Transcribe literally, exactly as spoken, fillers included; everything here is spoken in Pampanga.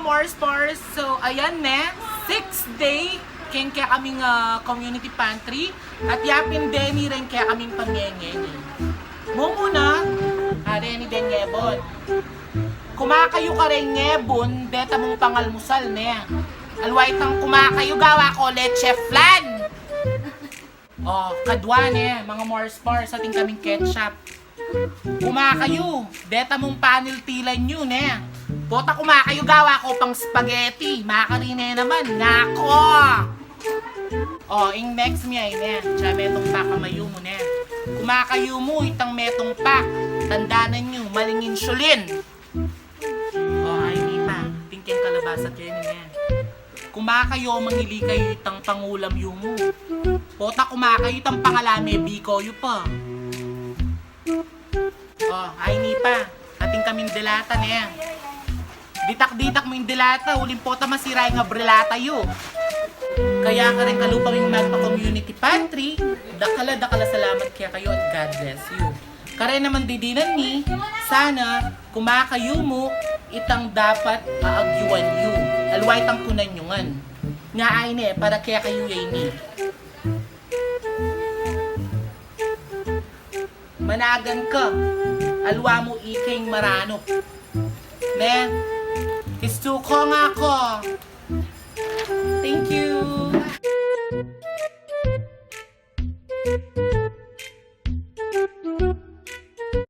More spars. So, ayan ne, sixth day keng kekaming, ah, community pantry. At yapin deni reng kekaming pamyayame. Mumuna, ah, deni deng ngebun. Kumakayu kareng ngebun, deta mung pangalmusal ne. Aliwa itang kumakayu gawa ko leche flan. O, kadwa ne, mga more spars, atin kaming ketchup. Kumakayu, deta mung paniltilan yu ne. Pota kumakayu gawa ko pang spaghetti. Makarine naman, nako! O, ing next mi ay ne, tsa metung pak a mayu mu ne. Kumakayu mu itang metung pak. Tandanan yu, maling insulin. O, ay ni pa, tingkeng kalabasa keni ne. Kumakayu, mangili kayu itang pangulam yu mu. Pota kumakayu itang pangalame biko yu pa. O, ay ni pa, atin kaming delata ne. Ditak-ditak mu ing delata, uling pota masira ing abrelata yu. Kaya kareng kalupa ming Magpa Community Pantry, dakal a dakal a salamat kekayu at God bless you. Kareng naman didinan mi, sana kumakayu mu itang dapat a agyuan yu. Aliwa itang kunan yu ngan. Nga ay ne, para kekayu ya ini. Managan ka, aliwa mu ikeng maranup. Ne? Istuko nga ako. Thank you.